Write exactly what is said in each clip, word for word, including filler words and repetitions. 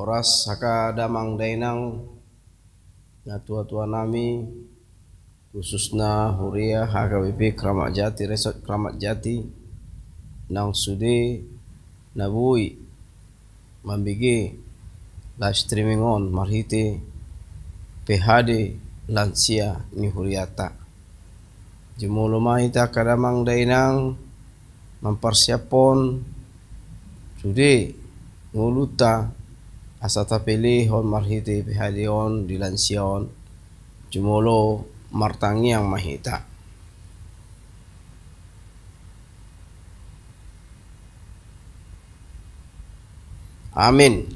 Horas angka damang dainang, natuatua nami, khususna huria H K B P Kramat Jati, Resort Kramat Jati, naung sude na boi mambege live streaming on marhite P H D lansia ni huriata. Jumolo ma hita angka damang dainang mamparsiaphon sude ngolunta asa tapelehon marhite P H D on di lansia on. Jumolo martangiang ma hita. Amin.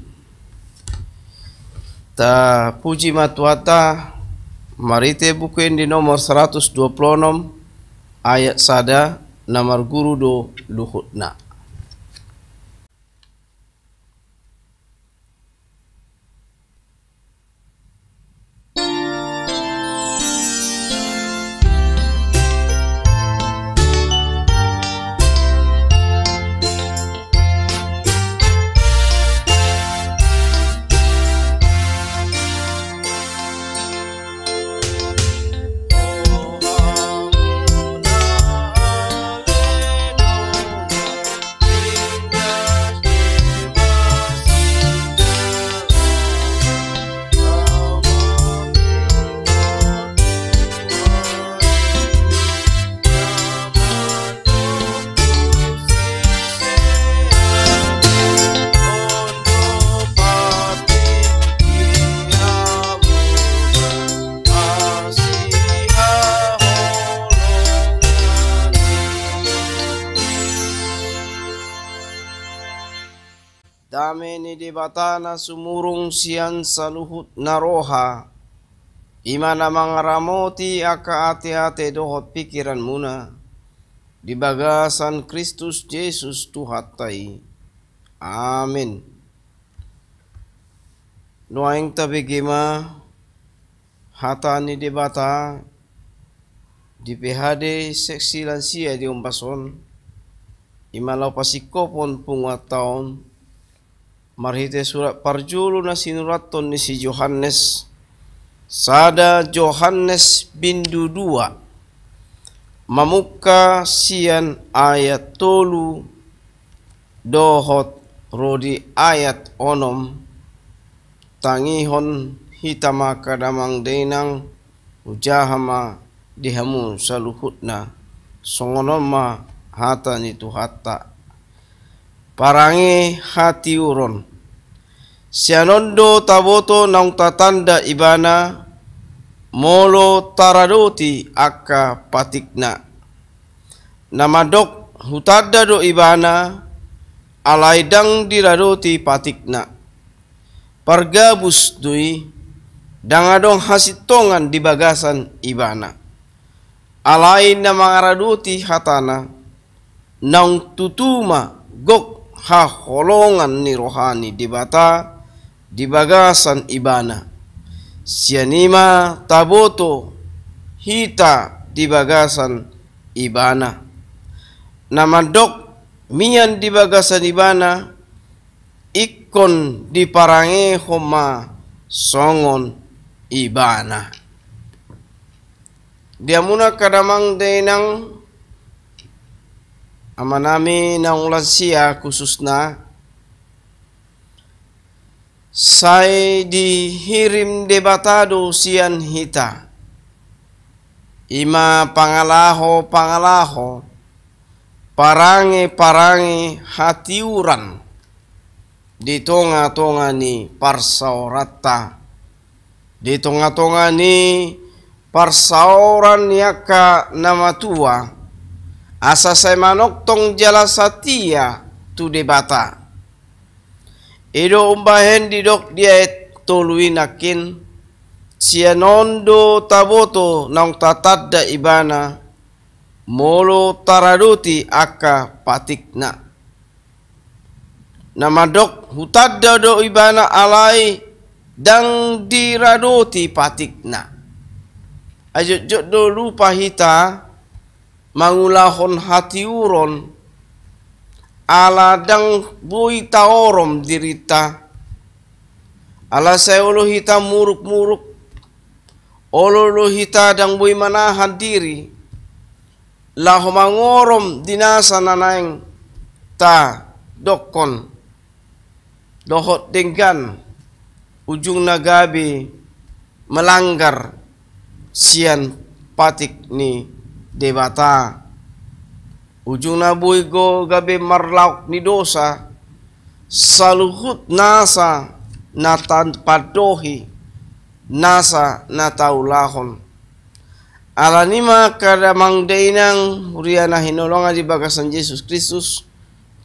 Tapuji ma Tuhanta marhite Buku Ende nomor saratus dua pulu onom ayat sada, na marguru do luhutna. Dame ni Debata na sumurung sian saluhut na roha, i ma na mangaramoti angka ateate dohot pingkiranmuna di bagasan Kristus Jesus Tuhanta i. Amin. Nuaeng tabege ma hata ni Debata di P H D seksi lansia di ombas on, i ma laho pasingkopon punguanta on, marhite surat parjolo na sinurathon ni si Johannes, sada Johannes bindu dua, mamungka sian ayat tolu dohot ro di ayat onom. Tangihon hita ma angka damang dainang, hujaha ma di hamu saluhutna. Songon on ma hata ni Tuhanta. Parange hatiuron. Sian on do taboto naung tatanda ibana, molo taradoti angka patikna. Na mandok hutanda do ibana, alai ndang diradoti patikna. Pargabus do i, ndang adong hasintongan di bagasan ibana. Alai na mangaradoti hatana, naung tutu ma gok haholongan ni roha ni Debata di bagasan ibana. Sian i ma taboto hita di bagasan ibana. Na mandok mian di bagasan ibana, ingkon diparangehon ma songon ibana. Di hamuna angka damang dainang, amanami naung lansia khususna, sai dihirim Debata do sian hita, i ma pangalaho-pangalaho, parange-parange hatiuran di tonga-tonga ni parsaoranta, di tonga-tonga ni parsaoran ni angka na matua, asa sai manongtong jala satia tu Debata. I do umbahen didok di ayat tolu i nangkin, sian on do taboto naung tatanda ibana, molo taradoti angka patikna. Na mandok hutanda do ibana alai ndang diradoti patikna. Ai jotjot do lupa hita mangulahon hatiuron, ala ndang boi taorom dirinta, Ala sai olo hita muruk-muruk, olo do hita ndang boi manahan diri laho mangorom di nasa na naeng tadokkon dohot denggan, ujungna gabe melanggar sian patik ni Debata. Ujungna boi do gabe marlaok ni dosa saluhut nasa na tapandohi, nasa na taulahon. Alani i ma angka damang dainang huria na hinaholongan di bagasan Jesus Kristus,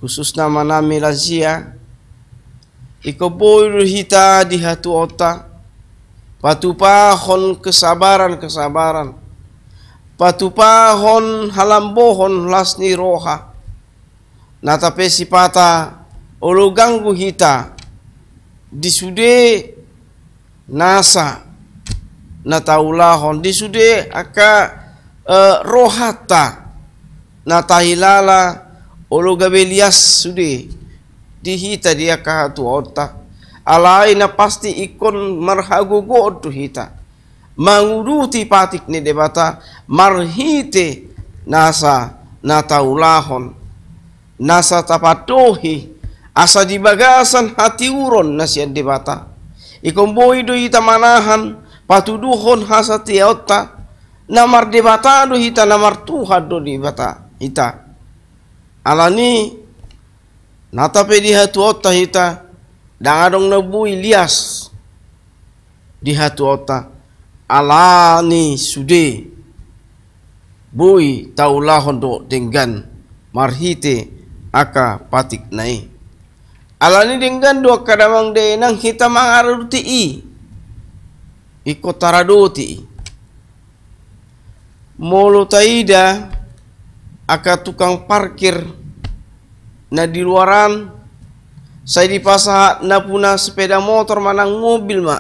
khususna ma nami lansia, ingkon boi do hita di hatuaonta patupahon kesabaran-kesabaran, patupahon halambohon las ni roha. Nata pe sipata olo ganggu hita di sude nasa na taulahon, di sude angka, eh, rohanta na tahilala, olo gabe lias sude di hita di angka hatuaonta. Alai na pasti ingkon marhagogoon do hita manguduti patik ni Debata marhite nasa na taulahon, nasa tapandohi, asa di bagasan hatiuron na sian Debata ingkon boi do hita manahan patuduhon hasatiaonta. Na mardebata do hita, na martuhan do Debata hita. Alani i, nata pe di hatuaonta hita, ndang adong na boi lias di hatuaonta, alani sude boi taulahon do denggan marhite angka patikna i. Alani denggan do angka damang dainang hita mangaradoti i, ingkon taradoti i. Molo taida angka tukang parkir na di luaran, sai dipasahat na puna sepeda motor manang mobil ma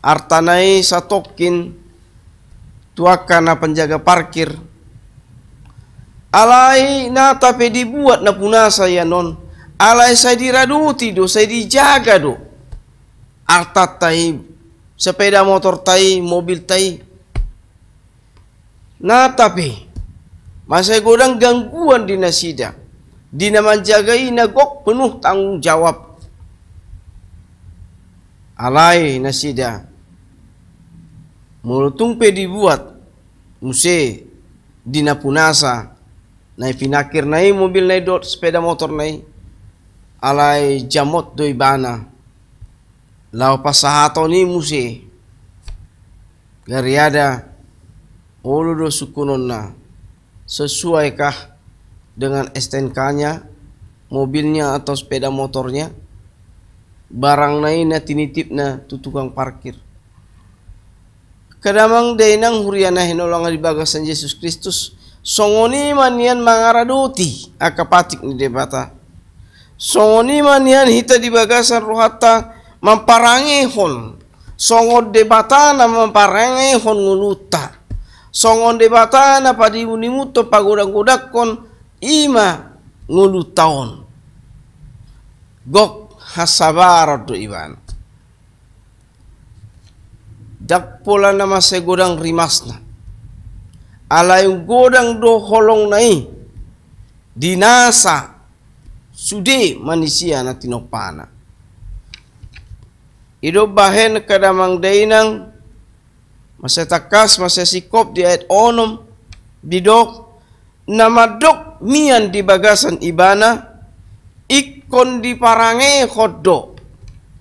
artana i satongkin tu angka na panjaga parkir. Alai nata pe dibuat na punasa i annon, alai sai diradoti do, sai dijaga do artanta i, sepeda motorta i, mobilta i. Nata pe, mansai godang gangguan di nasida, di na manjaga i na gok penuh tanggung jawab. Alai nasida, molo tung pe dibuat muse di na punasa, na i pinangkirna i mobilna i dohot sepeda motorna i, alai jamot do ibana laho pasahaton i muse. Gariada olo do sungkunonna, sesuaikah dengan S T N K-nya mobilnya atau sepeda motornya, barangna i na tinitipna tu tukang parkir. Angka damang dainang huria na hinaholongan di bagasan Jesus Kristus, songon i ma nian mangaradoti angka patik ni Debata. Songon i ma nian hita di bagasan rohanta mamparangehon songon Debata na mamparangehon ngolunta, songon Debata na panimunimunhon, pagodanggodangkon, i ma ngolunta on. Gok hasabaron do ibana. Ndang pola na mansai godang rimasna, alai godang do holongna i di nasa sude manisia na tinompana. I do umbahen angka damang dainang, mansai tangkas, mansai singkop di ayat onom, didok, na mandok mian di bagasan ibana, ingkon diparangehon do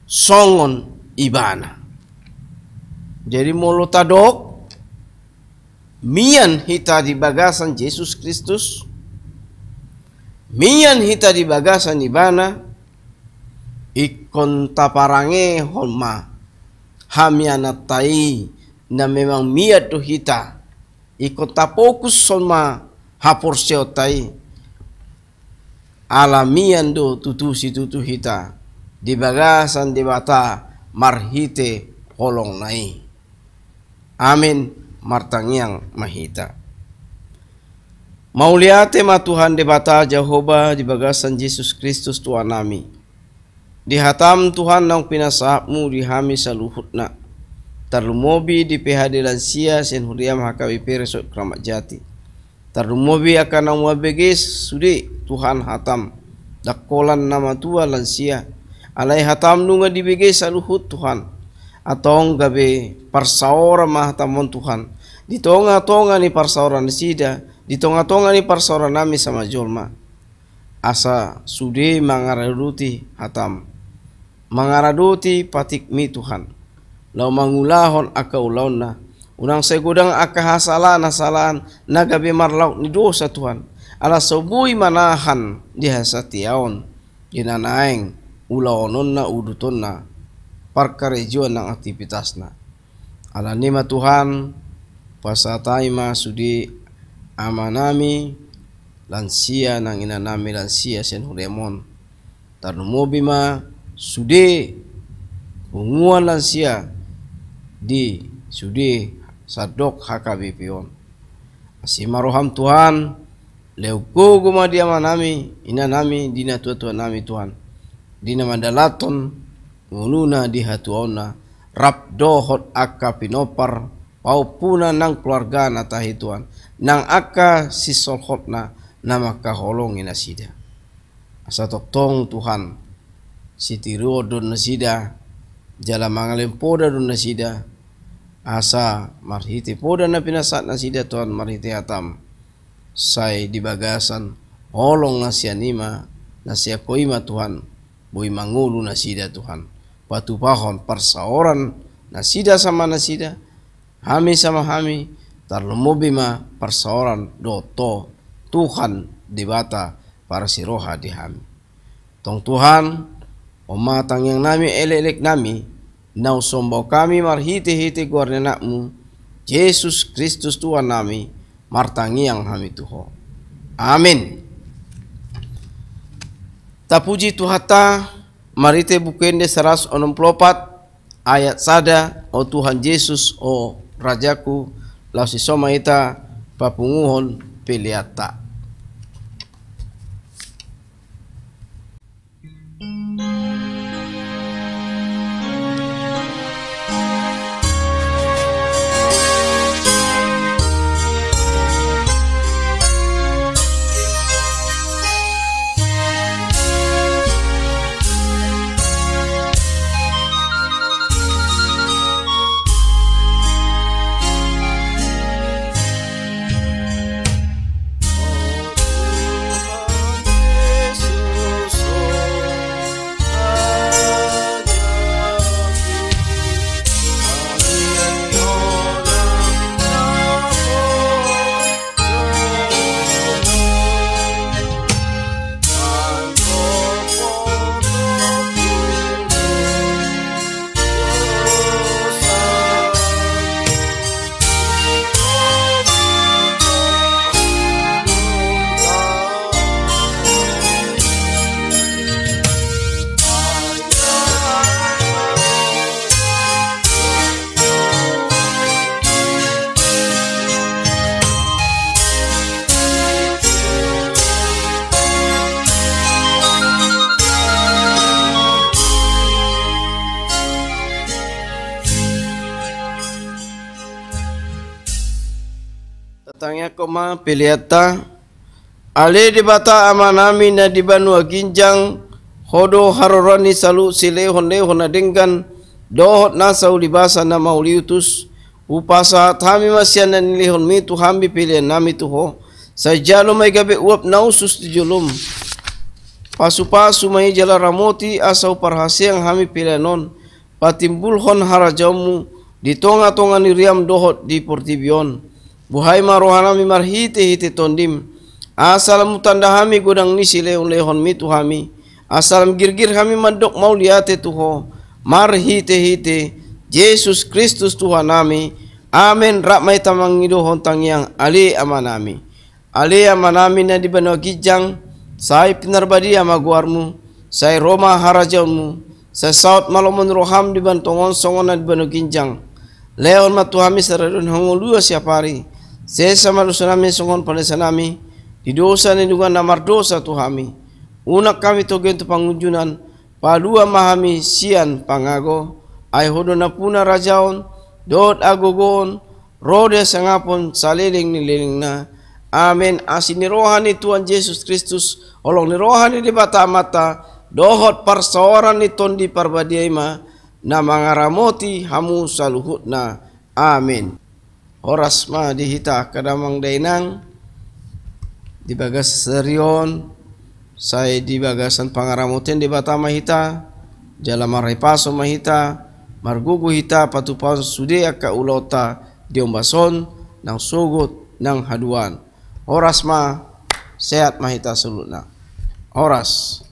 songon ibana. Jadi molo tadok mian hita di bagasan Jesus Kristus, mian hita di bagasan ibana, ingkon taparangehon ma hamiananta i, na memang mian do hita, ingkon tafokushon ma haporseaonta i, ala mian do tutu situtu hita di bagasan Debata marhite holongna i. Amin. Martangiang ma hita. Mauliate ma Tuhan Debata Jahowa di bagasan Jesus Kristus Tuhan nami. Di hataM Tuhan naung pinasahatMu di hami saluhutna, tarlumobi di P H D lansia sian huriaM H K B P Resort Kramat Jati. Tarlumobi angka na mambege sude Tuhan hataM, dangkolan na matua lansia. Alai hataM nunga dibege saluhut Tuhan. Antong gabe parsaoran ma hataM on Tuhan. Di tonga-tonga ni parsaoran nasida, di tonga-tonga ni parsaoran nami sama jolma. Asa sude mangaradoti hataM. Mangaradoti patikMi Tuhan. Laho mangulahon angka ulaonna. Unang sai godang angka hasalaan-hasalaan na gabe marlaok ni dosa Tuhan. Ala so boi manahan di hasatiaon. Di na naeng ulaononna udutonna. Parkarejoan nang aktivitasna. Alani ma Tuhan, pasahat hami ma sude amanami lansia nang inanami lansia sian huriaM on. Tarlumobi ma sude punguan lansia di sude sandok H K B P on. Asi ma rohaM Tuhan, lehon gogo ma di amanami, inanami, di natua-tua nami Tuhan. Di na mandalanhon ngoluna di hatuaonna, rap dohot angka pinompar, pahompuna nang keluargana tahi Tuhan, nang angka sisolhotna na mangkaholongi nasida. Asa tongtong Tuhan, sitiruon do nasida, jala mangalehon poda do nasida, asa marhite poda na pinasahat nasida Tuhan marhite hataM. Sai di bagasan holong na sian i ma, na sian Ho i ma Tuhan, boi mangolu nasida Tuhan. Patupahon parsaoran nasida sama nasida, hami sama hami, tarlumobi ma parsaoran dohot Ho Tuhan Debata parsiroha di hami. Tong Tuhan, on ma tangiang nami, elek-elek nami, na husomba hami marhite-hite goar ni AnakMu, Jesus Kristus Tuhan nami, martangiang hami tu Ho. Amin. Tapuji Tuhanta, marhite Buku Ende saratus onom pulu opat, ayat sada, O Tuhan Jesus, O Rajaku, laos dison ma hita papunguhon peleanta. Tatangiangkon ma peleanta. Ale Debata Amanami na di banua ginjang, Ho do haroroan ni saluhut silehon-lehon na denggan, dohot nasa ulibasa na mauliutus, hupasahat hami ma sian na nilehonmi tu hami peleannami tu Ho, sai jalo ma i gabe uap na hushus di jolom. Pasu-pasu ma i jala ramoti asa huparhaseang hami pelean on, patimbulhon harajaonmu di tonga-tonga ni riam dohot di portibi on. Buhai ma rohanami marhite-hite Tondim, asa lam hutanda hami godang ni silehon-lehonmi tu hami, asa lam girgir hami mandok mauliate tu Ho, marhite-hite Jesus Kristus Tuhannami. Amen. Rap ma hita mangidohon tangiang, Ale Amanami. Ale Amanami na di banua ginjang, sai pinarbadia ma goarmu, sai ro ma harajaonmu, sai saut ma lomo ni roham di banua tonga on songon na di banua ginjang. Lehon ma tu hami sadari on hangoluan siapari, sesa ma dosanami songon panesanami di dosa ni dongan na mardosa tu hami. Unang hami togihon tu pangunjunan, Palua ma hami sian pangago, ai Ho do nampuna harajaon, dohot hagogoon, ro di hasangapon saleleng ni lelengna. Amen. Asi ni roha ni Tuhan Jesus Kristus, holong ni roha ni Debata Amanta, dohot parsaoran ni Tondi Parbadia i ma na mangaramoti hamu saluhutna. Amen. Horas ma di hita angka damang dainang, di bagasan sadari on, sai di bagasan pangaramotion Debata ma hita, jala marhahipason ma hita, margogo hita patupahon sude angka ulaonta di ombas on, nang sogot, nang haduan. Horas ma, sehat ma hita saluhutna. Horas.